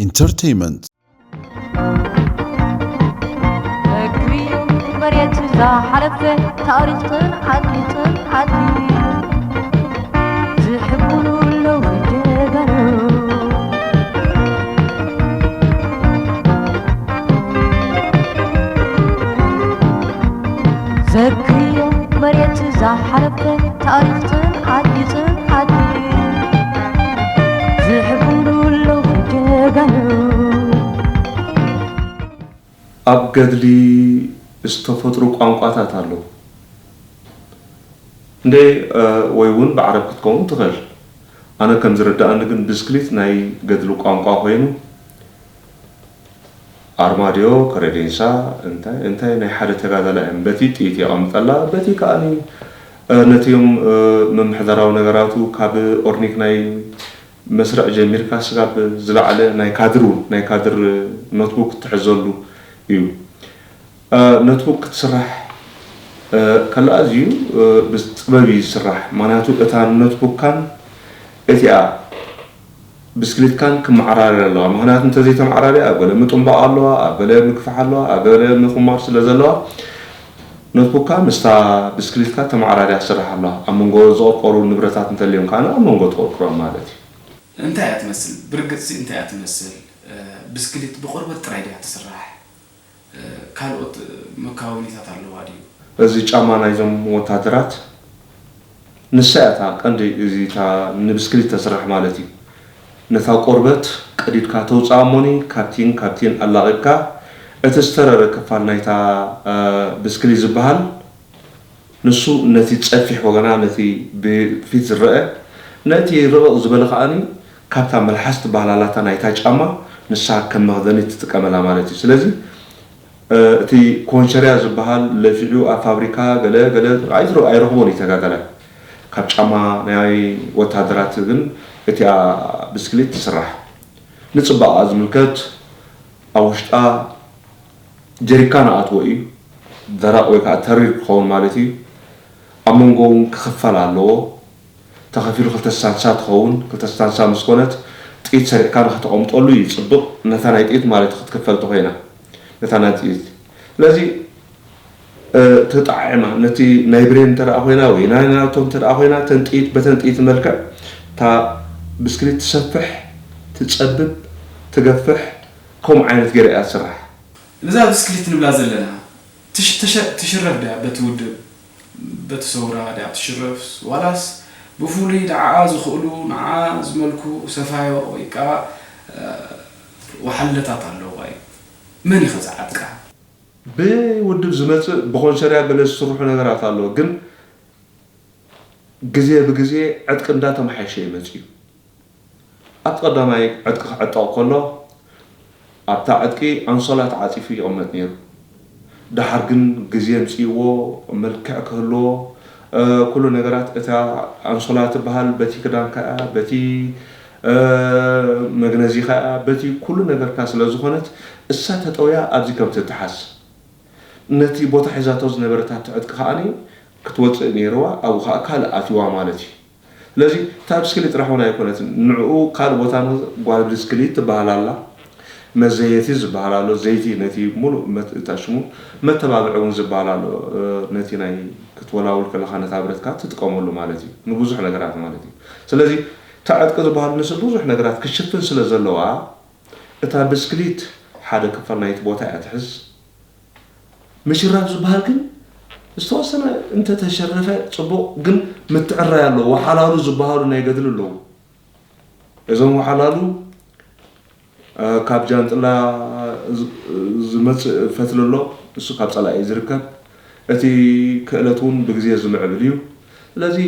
ኢንተርቴይመንት። እግሪ መሬት ዝሓለፈ ታሪኽን ዓድልትን ዓዲ ዝሕብሩ ኣለዉ ጀጋኑ። ዘክርዮ መሬት ዝሓለፈ ታሪኽን ዓድልትን ዓዲ ዝሕብሩ ኣለዉ ጀጋኑ። ኣብ ገድሊ ዝተፈጥሩ ቋንቋታት ኣለዉ። እንደ ወይ እውን ብዓረብ ክትከውን ትኽእል። ኣነ ከም ዝርድኣኒ ግን ብስክሊት ናይ ገድሊ ቋንቋ ኮይኑ ኣርማድዮ፣ ከረዴንሳ፣ እንታይ እንታይ ናይ ሓደ ተጋዳላይ እዮም። በቲ ጥይት የቐምጠላ፣ በቲ ከኣኒ ነቲዮም ምምሕዳራዊ ነገራቱ ካብ ኦርኒክ ናይ መስርዕ ጀሚርካ ስጋብ ዝለዓለ ናይ ካድር እውን ናይ ካድር ኖትቡክ ትሕዘሉ እዩ። ኖትቡክ ክትስራሕ ከላ ኣዝዩ ብጥበብ እዩ ዝስራሕ። ምክንያቱ እታ ኖትቡካን እቲኣ ብስክሊትካን ክመዓራረያ ኣለዋ። ምክንያቱ እንተዘይተመዓራሪያ ኣብ ገለ ምጥንባቕ ኣለዋ፣ ኣብ ገለ ምግፋሕ ኣለዋ፣ ኣብ ገለ ምኹማር ስለ ዘለዋ ኖትቡካ ምስታ ብስክሊትካ ተመዓራርያ ትስራሕ ኣለዋ። ኣብ መንጎ ዝቕርቀሩ ንብረታት እንተልዮም ከኣ ኣብ መንጎ ትቕርቅሮም ማለት እዩ። እንታይ እያ ትመስል? ብርግጽሲ እንታይ እያ ትመስል? ብስክሊት ብቆርበት ጥራይ ድያ ትስራሕ? ካልኦት መካወኒታት ኣለዋ ድዩ? እዚ ጫማ ናይዞም ወታደራት ንሳ እያ እታ ቀንዲ እዚ እታ ንብስክሊት ተስርሕ ማለት እዩ። ነታ ቆርበት ቀዲድካ ተውፅኣ እሞኒ ካብቲን ካብቲን ኣላቒቕካ እቲ ዝተረረ ክፋል ናይታ ብስክሊት ዝበሃል ንሱ ነቲ ጸፊሕ ወገና ነቲ ብፊት ዝረአ ነቲ ርቕቕ ዝበለ ከኣኒ ካብታ መልሓስ ትበሃል ኣላታ ናይታ ጫማ ንሳ ከም መኽደኒ ትጥቀመላ ማለት እዩ። ስለዚ እቲ ኮንሸርያ ዝበሃል ለፊዑ ኣብ ፋብሪካ ገለ ገለ ኣይትረ ኣይረኽቦን እዩ ተጋዳላይ። ካብ ጫማ ናይ ወታደራት ግን እቲኣ ብስክሊት ትስራሕ። ንጽባቐኣ ዝምልከት ኣብ ውሽጣ ጀሪካን ኣእትዎ እዩ። ደረቕ ወይ ከዓ ተሪር ክኸውን ማለት እዩ። ኣብ መንጎ እውን ክኽፈል ኣለዎ። ተኸፊሉ ክልተ ስታንሳ ትኸውን። ክልተ ስታንሳ ምስ ኮነት ጥይት ሰሪዕካ ንኸተቐምጠሉ እዩ ፅብቕ። ነታ ናይ ጥይት ማለት ክትክፈል ተኮይና ነታ ናይ ጥይት ስለዚ ተጣዒማ ነቲ ናይ ብሬን እንተ ኮይና ወይ ናይ ናቶ እንተ ኮይና ተን ጥይት በተን ጥይት መልክዕ እታ ብስክሊት ትሰፍሕ ትፀብብ ትገፍሕ ከምኡ ዓይነት ገይራ እያ ትስራሕ። ነዛ ብስክሊት ንብላ ዘለና ትሽ- ተሸ- ትሽረፍ ድያ በቲ ውድብ በቲ ሰውራ ድያ ትሽረፍ ዋላስ ብፍሉይ ንዓኣ ዝኽእሉ ንዓኣ ዝመልኩ ሰፋዮ ወይ ከዓ ወሓለታት ኣለዋ እዩ መን እዩ ከ ዝዓጥቃ? ብውድብ ዝመፅእ ብኮንሸርያ ገለ ዝስርሑ ነገራት ኣለዉ ግን ግዜ ብግዜ ዕጥቂ እንዳተመሓየሸ እዩ መፂኡ። ኣብቲ ቀዳማይ ዕጥቂ ክዕጠቕ ከሎ ኣብታ ዕጥቂ ኣንሶላ ተዓፂፉ ይቕመጥ ነይሩ። ደሓር ግን ግዜ ኣምፂእዎ መልክዕ ክህልዎ ኩሉ ነገራት እታ ኣንሶላ ትበሃል በቲ ክዳንካ እያ በቲ መግነዚኻ እያ በቲ ኩሉ ነገርካ ስለ ዝኾነት እሳ ተጠውያ ኣብዚ ከም ትተሓዝ ነቲ ቦታ ሒዛቶ ዝነበረት ኣብቲ ዕጥቂ ከዓኒ ክትወፅእ ነይርዋ ኣብኡ ከዓ ካልእ ኣትይዋ ማለት እዩ። ስለዚ እታ ብስክሊት ጥራሕ እውን ኣይኮነትን ንዕኡ ካልእ ቦታ ጓል ብስክሊት ትበሃል ኣላ መዘየቲ ዝበሃል ኣሎ ዘይቲ ነቲ ሙሉእ እታ ሽሙ መተባብዒ እውን ዝበሃል ኣሎ ነቲ ናይ ክትወላውል ከለካ ነታ ብረትካ ትጥቀመሉ ማለት እዩ ንብዙሕ ነገራት ማለት እዩ ስለዚ እታ ዕጥቂ ዝበሃል ንስ ብዙሕ ነገራት ክሽፍን ስለ ዘለዋ እታ ብስክሊት ሓደ ክፋል ናይቲ ቦታ እያ ትሕዝ ምሽራፍ ዝበሃል ግን ዝተወሰነ እንተተሸረፈ ፅቡቕ ግን ምትዕራይ ኣለዎ ወሓላሉ ዝበሃሉ ናይ ገድሊ ኣለዉ እዞም ወሓላሉ ካብ ጃንጥላ ዝመፅእ ፈትሊ ኣሎ እሱ ካብ ፀላኢ ዝርከብ እቲ ክእለት እውን ብግዜ ዝምዕብል እዩ ስለዚ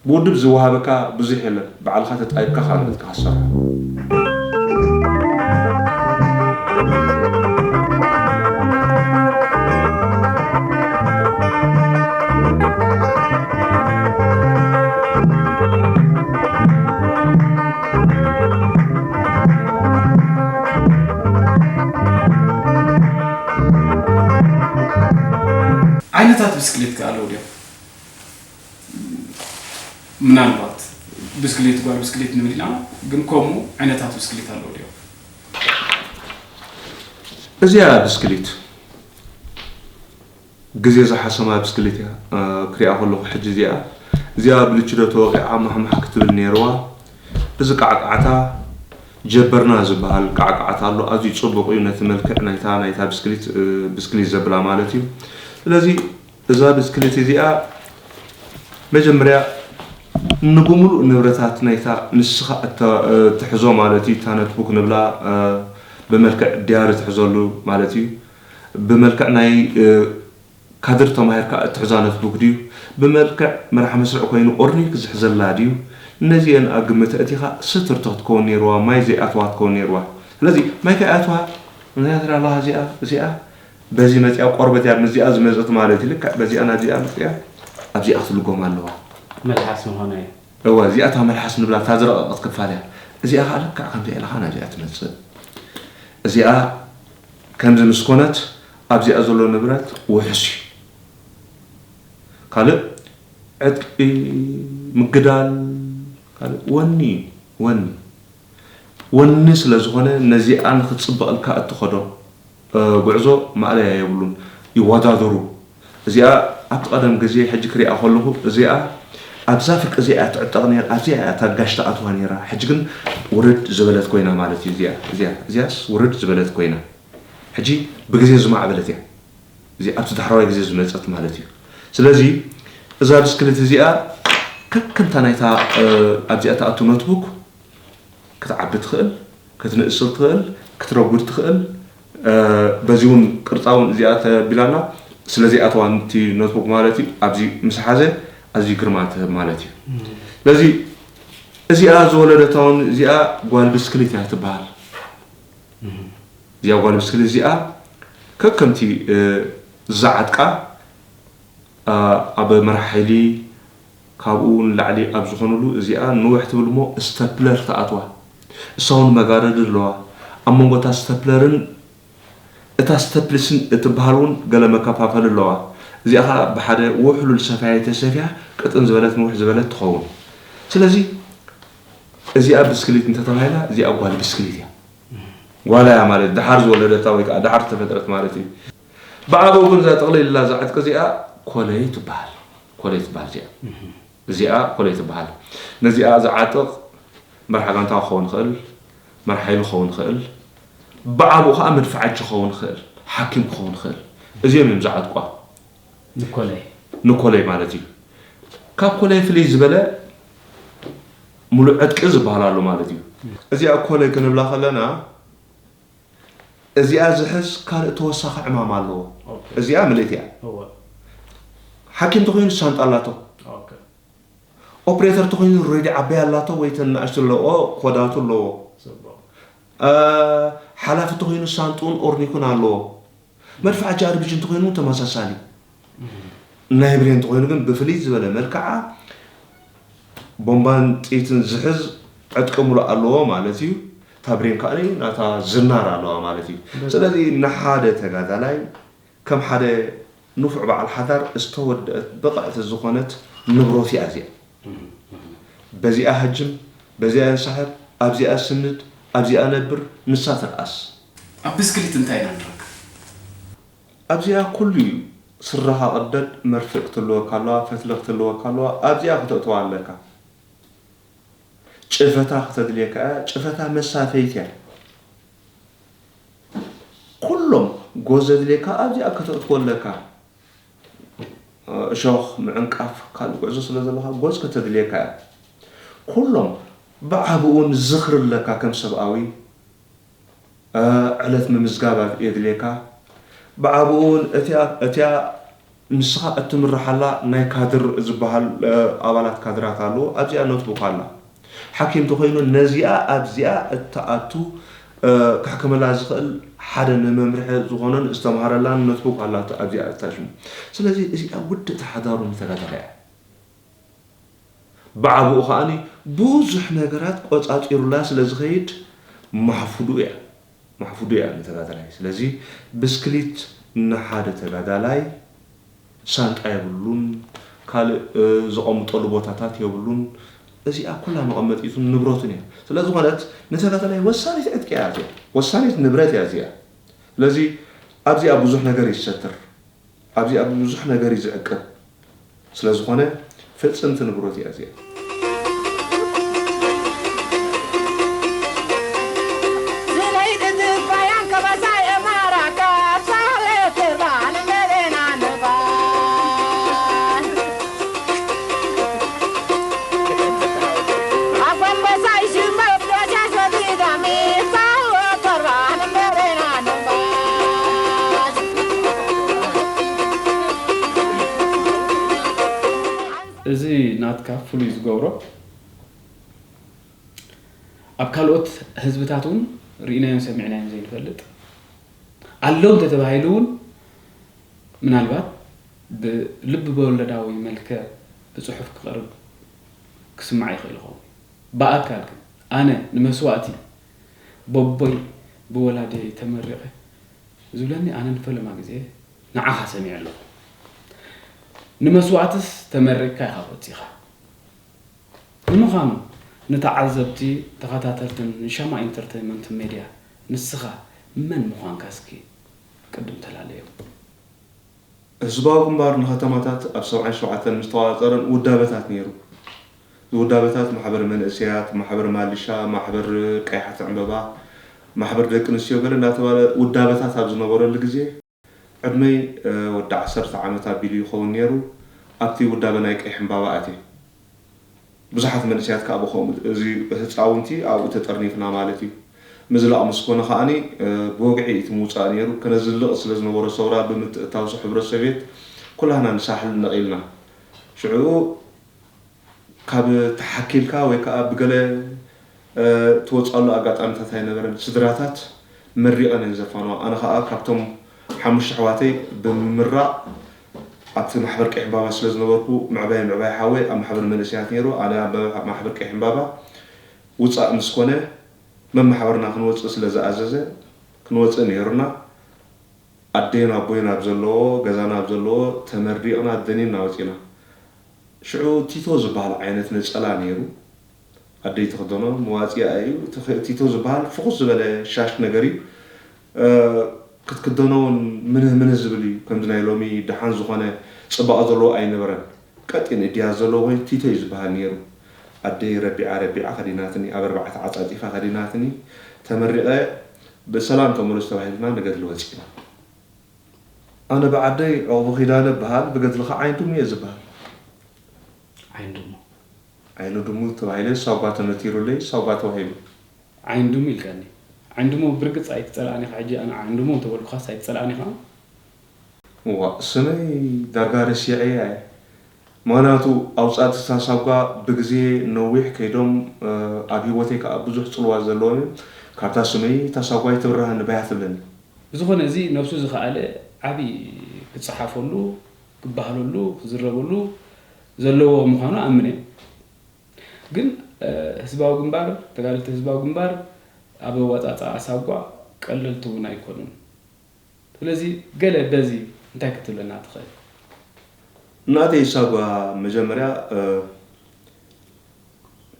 ብውድብ ዝወሃበካ ብዙሕ የለን፣ ባዕልኻ ተጣይብካ ካልእ ንጥቃ ክትሰርሖ። ዓይነታት ብስክሌት ከ ኣለዉ ድዮም? ምናልባት ብስክሌት ጓል ብስክሌት ንብል ኢና ግን ከምኡ ዓይነታት ብስክሌት ኣለዉ ድዮም እዚኣ ብስክሊት ግዜ ዝሓሰማ ብስክሊት እያ። እ፣ ክሪኣ ከለኹ ሕጂ እዚኣ እዚኣ ብልችዶ ተወቂዓ ማሕማሕ ክትብል ነይርዋ። እዚ ቃዕቃዕታ ጀበርና ዝበሃል ቃዕቃዕታ ኣሎ። ኣዝዩ ጽቡቕ እዩ ነቲ መልክዕ ናይታ ናይታ ብስክሊት እ፣ ብስክሊት ዘብላ ማለት እዩ። ስለዚ እዛ ብስክሊት እዚኣ መጀመርያ ንብምሉእ ንብረታት ናይታ ንስኻ እተ- እ፣ ትሕዞ ማለት እዩ። እታ ነትቡክ ንብላ እ፣ ብመልክዕ ዲያሪ ትሕዘሉ ማለት እዩ። ብመልክዕ ናይ እ፣ ካድር ተማሂርካ እትሕዛ ነትቡክ ድዩ? ብመልክዕ መርሓ መስርዕ ኮይኑ ኦርኒክ ዝሕዘላ ድዩ? ነዚአን ኣብ ግምት ኣእቲኻ ስትርቲ ክትከውን ነይርዋ፣ ማይ ዘይኣትዋ ክትከውን ነይርዋ። ስለዚ ማይ ከይኣትዋ እንታይ ትርኢ ኣለኻ? እዚኣ እዚኣ በዚ መፂኣ ቆርበት እያ ምስዚኣ ዝመፀት ማለት እዩ። ልክዕ በዚኣ ናብዚኣ መፅያ ኣብዚኣ ክትልጎም ኣለዋ። መልሓስ ምኾነ እዩ። እወ እዚኣ እታ መልሓስ ንብላ እታ ዝረቐቐት ክፋል እያ። እዚኣ ከዓ ልክዕ ከምዚኣ ኢለኻ ናብዚኣ ትመፅእ። እዚኣ ከምዚ ምስ ኮነት ኣብዚኣ ዘሎ ንብረት ውሑስ እዩ። ካልእ ዕጥቂ ምግዳል ካልእ ወኒ ወኒ ወኒ ስለ ዝኾነ ነዚኣ ንክትፅበቐልካ እትኸዶ እ፣ ጉዕዞ ማእለያ የብሉን። ይወዳደሩ። እዚኣ ኣብቲ ቀደም ግዜ ሕጂ ክሪኣ ከለኹ እዚኣ ኣብዛ ፍርቂ እዚኣ ትዕጠቕ ነይራ ኣብዚኣ እያ እታ ጋሽ ትኣትዋ ነይራ። ሕጂ ግን ውርድ ዝበለት ኮይና ማለት እዩ። እዚኣ እዚኣ እዚኣስ ውርድ ዝበለት ኮይና ሕጂ ብግዜ ዝማዕበለት እያ። እዚ ኣብቲ ዳሕረዋይ ግዜ ዝመፀት ማለት እዩ። ስለዚ እዛ ብስክሊት እዚኣ ከከምታ ናይታ እ፣ ኣብዚኣ ትኣቱ ኖትቡክ ክትዓቢ ትኽእል፣ ክትንእስል ትኽእል፣ ክትረጉድ ትኽእል። እ፣ በዚ እውን ቅርፃ እውን እዚኣ ተቢላና ስለዚ ኣተዋ ንቲ ኖትቡክ ማለት እዩ። ኣብዚ ምስ ሓዘ ኣዝዩ ግርማ ትህብ ማለት እዩ። ስለዚ እዚኣ ዝወለደታ እውን እዚኣ ጓል ብስክሊት እያ ትበሃል። እዚኣ ጓል ብስክሊት እዚኣ ከከምቲ እ፣ ዝዓጥቃ እ፣ ኣብ መራሕ ሓይሊ ካብኡ ንላዕሊ ኣብ ዝኾኑሉ እዚኣ ንውሕ ትብል እሞ ስተፕለር ትኣትዋ። እሳ እውን መጋረዲ ኣለዋ። ኣብ መንጎ እታ ስተፕለርን እታ ስተፕልስን እትበሃል እውን ገለ መከፋፈሊ ኣለዋ። እዚኣ ከዓ ብሓደ ውሕሉል ሰፍያ ተሰፍያ ቅጥን ዝበለት ንውሕ ዝበለት ትኸውን። ስለዚ እዚኣ ብስክሊት እንተተባሂላ እዚኣ ጓል ብስክሊት እያ። ጓላ እያ ማለት ደሓር ዝወለደታ ወይ ከዓ ደሓር ዝተፈጥረት ማለት እዩ። ብዓበው ግን እዛ ጥቕልል ኢላ እዛ ዕጥቂ እዚኣ ኮለይ ትበሃል። ኮለይ ትበሃል እዚኣ። እዚኣ ኮለይ ትበሃል። ነዚኣ ዝዓጥቕ መርሓ ጋንታ ክኸውን ይኽእል፣ መርሓ ሓይሊ ክኸውን ይኽእል፣ ብዓብኡ ከዓ መድፍዓጂ ክኸውን ይኽእል፣ ሓኪም ክኸውን ይኽእል። እዚኦም እዮም ዝዓጥቋ። ንኮለይ ንኮለይ ማለት እዩ። ካብ ኮለይ ፍልይ ዝበለ ሙሉእ ዕጥቂ ዝበሃል ኣሎ ማለት እዩ። እዚኣ ኮለይ ክንብላ ከለና እዚኣ ዝሕዝ ካልእ ተወሳኺ ዕማም ኣለዎ። እዚኣ ምልእቲ እያ። ሓኪም ተኮይኑ ሳንጣ ኣላቶ። ኦፕሬተር ተኮይኑ ሬዲ ዓባይ ኣላቶ ወይ ተን ንኣሽቱ ኣለዎ ኮዳቱ ኣለዎ። ሓላፊ ተኮይኑ ሳንጡን ኦርኒኩን ኣለዎ። መድፍዓጂ ኣርቢጂ እንተኮይኑ ተመሳሳሊ። ናይ ብሬን እንተኮይኑ ግን ብፍልይ ዝበለ መልክዓ ቦምባን ጥይትን ዝሕዝ ዕጥቂ ሙሉእ ኣለዎ ማለት እዩ። እታ ብሬን ከዓ ናታ ዝናር ኣለዋ ማለት እዩ። ስለዚ ንሓደ ተጋዳላይ ከም ሓደ ንፉዕ በዓል ሓዳር ዝተወደአት ብቕዕቲ ዝኾነት ንብረት እያ እዚኣ። በዚኣ ሃጅም፣ በዚኣ እንሳሕብ፣ ኣብዚኣ ስንድ፣ ኣብዚኣ ነብር፣ ንሳ ትርኣስ። ኣብ ብስክሊት እንታይ ኢና ንረክብ? ኣብዚኣ ኩሉ እዩ። ስረኻ ቅደድ፣ መርፍእ ክትልወካ ኣለዋ፣ ፈትሊ ክትልወካ ኣለዋ፣ ኣብዚኣ ክተእትዋ ኣለካ። ጭፈታ ክተድልየካ እያ፣ ጭፈታ መሳፈይት እያ። ኩሎም ጎዝ ዘድልየካ ኣብዚኣ ከተእትዎ ኣለካ። እሾኽ፣ ምዕንቃፍ፣ ካልእ ጉዕዞ ስለ ዘለካ ጎዝ ከተድልየካ እያ። ኩሎም ብዓብኡን ዝኽሪ ኣለካ ከም ሰብኣዊ። ዕለት ምምዝጋብ የድልየካ። ብዓብኡ እውን እቲኣ እቲኣ ንስኻ እትምርሓላ ናይ ካድር ዝበሃል ኣባላት ካድራት ኣለዉ። ኣብዚኣ ኖትቡክ ኣላ። ሓኪም ተኾይኑ ነዚኣ ኣብዚኣ እትኣቱ ከሕክመላ ዝኽእል ሓደ ንመምርሒ ዝኾነን ዝተምሃረላን ኖትቡክ ኣላቶ ኣብዚኣ እታሽሙ። ስለዚ እዚኣ ውድእቲ ሓዳሩ ንተጋዳላይ እያ። ብዓብኡ ከዓኒ ብዙሕ ነገራት ቆጻጺሩላ ስለ ዝኸይድ ማሕፉዱ እያ። ማሕፉዱ እያ ንተጋዳላይ። ስለዚ ብስክሊት ንሓደ ተጋዳላይ ሳንጣ የብሉን፣ ካልእ ዘቐምጠሉ ቦታታት የብሉን። እዚኣ ኩላ መቐመጢቱን ንብረቱን እያ። ስለ ዝኾነት ንተጋዳላይ ወሳኒት ዕጥቂ እያ እዚኣ። ወሳኒት ንብረት እያ እዚኣ። ስለዚ ኣብዚኣ ብዙሕ ነገር እዩ ዝሰትር፣ ኣብዚኣ ብዙሕ ነገር እዩ ዝዕቅብ። ስለ ዝኾነ ፍጽምቲ ንብረት እያ እዚኣ። እዚ ናትካ ፍሉይ ዝገብሮ፣ ኣብ ካልኦት ህዝብታት እውን ርኢናዮን ሰሚዕናዮን ዘይንፈልጥ፣ ኣለዉ እንተተባሂሉ እውን ምናልባት ብልቢ ወለዳዊ መልክዕ ብጽሑፍ ክቐርብ ክስማዕ ይኽእል ይኸውን። ብኣካል ግን ኣነ ንመስዋእቲ በቦይ ብወላዲየይ ተመሪቐ ዝብለኒ ኣነ ንፈለማ ግዜ ንዓኻ ሰሚዐ ኣለኹ። ንመስዋእትስ ተመሪቕካ ኢኻ ወጺኻ። ንምዃኑ ንተዓዘብቲ ተኸታተልትን ንሻማ ኢንተርተይመንት ሜድያ ንስኻ መን ምዃንካ እስኪ ቅድም ተላለዮ። ህዝባዊ ግንባር ንከተማታት ኣብ ሰብዓን ሸውዓተን ምስ ተቋጸረን ውዳበታት ነይሩ። ውዳበታት ማሕበር መንእሰያት፣ ማሕበር ማልሻ፣ ማሕበር ቀያሕቲ ዕምበባ፣ ማሕበር ደቂ ኣንስትዮ ገለ እናተባለ ውዳበታት ኣብ ዝነበረሉ ግዜ ዕድመይ ወዲ ዓሰርተ ዓመት ኣቢሉ ይኸውን ነይሩ። ኣብቲ ውዳበ ናይ ቀይሕ ዕምባባ ኣትየ። ብዙሓት መንእሰያት ከኣ ብኸምኡ እዚ ህፃውንቲ ኣብኡ ተጠርኒፍና ማለት እዩ። ምዝላቕ ምስ ኮነ ከኣኒ ብወግዒ እቲ ምውፃእ ነይሩ። ከነዝልቕ ስለ ዝነበሮ ሰውራ ብምትእትታው ስብ ሕብረት ሶቭየት ኩላህና ንሳሕል ነቒልና። ሽዑ ካብ ተሓኪልካ ወይ ከዓ ብገለ ትወፅኣሉ ኣጋጣሚታት ኣይነበረን። ስድራታት መሪቐን እየን ዘፋንዋ። ኣነ ከዓ ካብቶም ሓሙሽተ ኣሕዋተይ ብምምራቕ ኣብቲ ማሕበር ቀይሕ ዕምባባ ስለ ዝነበርኩ ምዕባይ ምዕባይ ሓወይ ኣብ ማሕበር መንእሰያት ነይሩ። ኣነ ኣብ ማሕበር ቀይሕ ዕምባባ ውፃእ ምስ ኮነ መማሕበርና ክንወፅእ ስለ ዝኣዘዘ ክንወፅእ ነይሩና። ኣደይን ኣቦይን ኣብ ዘለዎ ገዛና ኣብ ዘለዎ ተመሪቕና ደኒንና ወፂና። ሽዑ ቲቶ ዝበሃል ዓይነት ነፀላ ነይሩ። ኣደይ ትኽደኖ መዋፅኢኣ እዩ። እቲ ቲቶ ዝበሃል ፍኹስ ዝበለ ሻሽ ነገር እዩ። ክትክደኖ እውን ምንህ ምንህ ዝብል እዩ። ከምዚ ናይ ሎሚ ደሓን ዝኾነ ፅባቐ ዘለዎ ኣይነበረን። ቀጢን እድያት ዘለዎ ኮይኑ ቲቶ እዩ ዝበሃል ነይሩ። ኣደይ ረቢዓ ረቢዓ ከዲናትኒ፣ ኣብ ኣርባዕተ ዓፃፂፋ ከዲናትኒ። ተመሪቐ ብሰላም ተመለሱ ተባሂልና ንገድሊ ወፂና። ኣነ ብዓደይ ዑቕቡ ኪዳነ እበሃል፣ ብገድሊ ኸዓ ዓይንድሙ እየ ዝበሃል። ዓይንድሙ። ዓይንድሙ ተባሂለ ሳጓ ተነቲሩለይ ሳጓ ተዋሂቡ። ዓይንድሙ ኢልካኒ። ዓይንድሙ ብርግፅ ኣይትፀልኣን ኢኻ። ሕጂ ኣነ ዓይንድሙ እንተበልኩኻስ ኣይትፀልኣን ኢኻ? እዋ ስመይ ዳርጋ ረሲዐያ እየ። ምኽንያቱ ኣውፃእቲ እታ ሳጓ ብግዜ ነዊሕ ከይዶም ኣብ ህይወተይ ከዓ ብዙሕ ፅልዋ ዘለዎም እዮም። ካብታ ስመይ እታ ሳጓ ኣይትብርሃኒ ባያ ትብለኒ። ብዝኾነ እዚ ነብሱ ዝኸኣለ ዓብዪ ክፀሓፈሉ፣ ክበሃለሉ፣ ክዝረበሉ ዘለዎ ምዃኑ ኣምን እየ። ግን ህዝባዊ ግንባር፣ ተጋደልቲ ህዝባዊ ግንባር ኣብ ኣወፃፅኣ ሳጓ ቀለልቲ እውን ኣይኮኑን። ስለዚ ገለ በዚ እንታይ ክትብለና ትኽእል? ናተይ ሳጓ መጀመርያ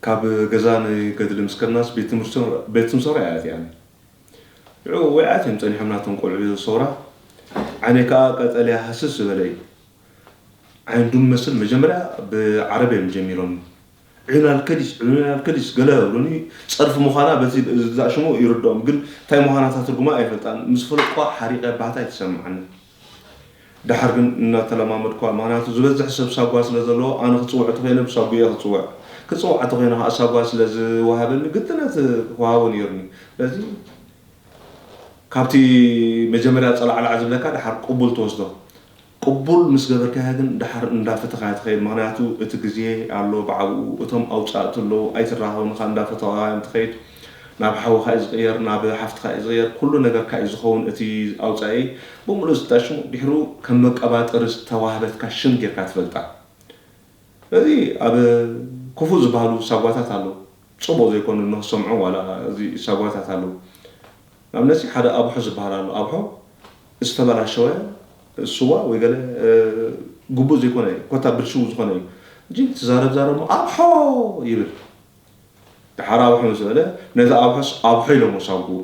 ካብ ገዛ ንገድሊ ምስ ከድናስ ቤት ትምህርቲ ቤት ትምሶራ እያ ኣትያኒ። ሽዑ ወይዓት እዮም ጸኒሖም ናቶም ቆልዑ ሰውራ። ዓይነይ ከኣ ቀጠልያ ሃስስ ዝበለ እዩ። ዓይንዱም መስል መጀመርያ ብዓረብ እዮም ጀሚሮም። ዒናል ከዲስ ዒናል ከዲስ ገለ ብሉኒ። ጸርፊ ምዃና በቲ ዝዛእ ሽሙ ይርድኦም፣ ግን እንታይ ምዃና እታ ትርጉማ ኣይፈልጣን። ምስ ፈለጥኳ ሓሪቐ ባህታ ኣይተሰምዓንን። ደሓር ግን እናተለማመድኳ፣ ምኽንያቱ ዝበዝሕ ሰብ ሳጓ ስለ ዘለዎ ኣነ ክጽውዕ ተኾይነ ብሳጉ እየ ክጽውዕ። ክጽውዓ ተኾይነ ከኣ ሳጓ ስለ ዝወሃበኒ ግድነት ክወሃቦ ነይሩኒ። ስለዚ ካብቲ መጀመርያ ጸላዕላዕ ዝብለካ ደሓር ቅቡል ትወስዶ። ቅቡል ምስ ገበርካያ ግን ደሓር እንዳፈተኻያ ትኸይድ፣ ምኽንያቱ እቲ ግዜ ኣሎ ብዓብኡ፣ እቶም ኣውጻእቲ ኣለዉ፣ ኣይትራኸቡን ኢኻ እንዳፈተኻዮም ትኸይድ። ናብ ሓውኻ እዩ ዝቕየር፣ ናብ ሓፍትኻ እዩ ዝቕየር፣ ኩሉ ነገርካ እዩ ዝኸውን እቲ ኣውጻኢ ብምሉእ ስልጣን ሽሙ። ድሕሩ ከም መቀባጠሪ ዝተዋህበትካ ሽም ጌርካ ትፈልጣ። ስለዚ ኣብ ክፉእ ዝበሃሉ ሳጓታት ኣለዉ፣ ጽቡቕ ዘይኮኑ ንኽሰምዑ ዋላ እዚ ሳጓታት ኣለዉ። ንኣብነት ሓደ ኣብሖ ዝበሃል ኣሎ፣ ኣብሖ ዝተበላሸወ ስዋ ወይ ገለ ግቡእ ዘይኮነ ኮታ ብልሽው ዝኾነ እዩ። እጂ ትዛረብ ዛረብ ኣብሖ ይብል። ደሓር ኣብሖ ምስ በለ ነቲ ኣብሖስ ኣብሖ ኢሎሞ ሳጉኡ።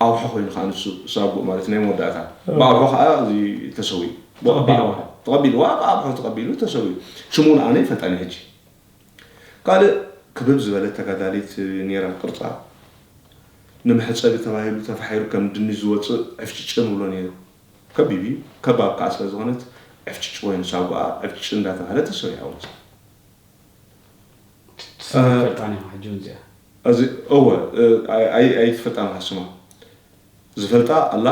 ኣውሖ ኮይኑ ከዓ ንሱ ሳጉእ ማለት ናይ መወዳእታ ብኣውሖ ከዓ እዚ ተሰዊ ተቐቢልዋ ተቐቢሉ ተሰዊ ሽሙን ኣነ ይፈልጣኒ ሕጂ ካልእ ክብብ ዝበለት ተጋዳሊት ነይራ ቅርጻ። ንመሕጸቢ ተባሂሉ ተፋሒሩ ከም ድንሽ ዝወጽእ ዕፍጭጭ ንብሎ ነይሩ። ከቢብ እዩ። ከባብ ከኣ ስለ ዝኾነት ዕፍጭጭ ኮይኑ ሳጓኣ ዕፍጭጭ እንዳተባህለ ተሰዊኣ ወጽእ። ትፈልጣን ኢኻ ሕጂ እውን እዚኣ። እዚ እወ ኣይትፈልጣን ኢኻ ስማ። ዝፈልጣ ኣላ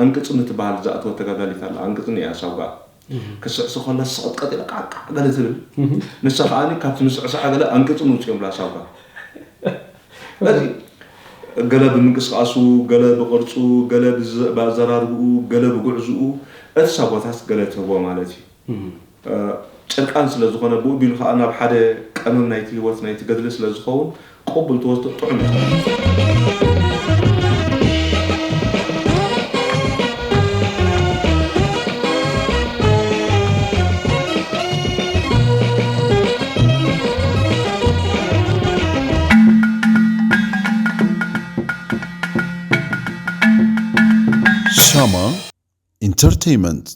ኣንቅጽኒ ትበሃል ዝኣተወት ተጋዳሊት ኣላ። ኣንቅጽኒ እያ ሳጓ። ክስዕስ ከላ ስቕጥቀጥ ኢላ ቃቃዕ ገለ ትብል። ንሳ ከዓኒ ካብቲ ምስዕሳዓ ገለ ኣንቅጽኒ ውፅኦም ብላ ሳጓ። ስለዚ ገለ ብምንቅስቃሱ፣ ገለ ብቅርፁ፣ ገለ ብኣዘራርብኡ፣ ገለ ብጉዕዝኡ እቲ ሳጓታት ገለ ትህቦ ማለት እዩ። ጨርቃን ስለ ዝኾነ ብኡ ቢሉ ከዓ ናብ ሓደ ቀመም ናይቲ ህይወት ናይቲ ገድሊ ስለ ዝኸውን ቅቡል ትወስዶ ጥዑም እዩ። ሻማ ኢንተርቴይመንት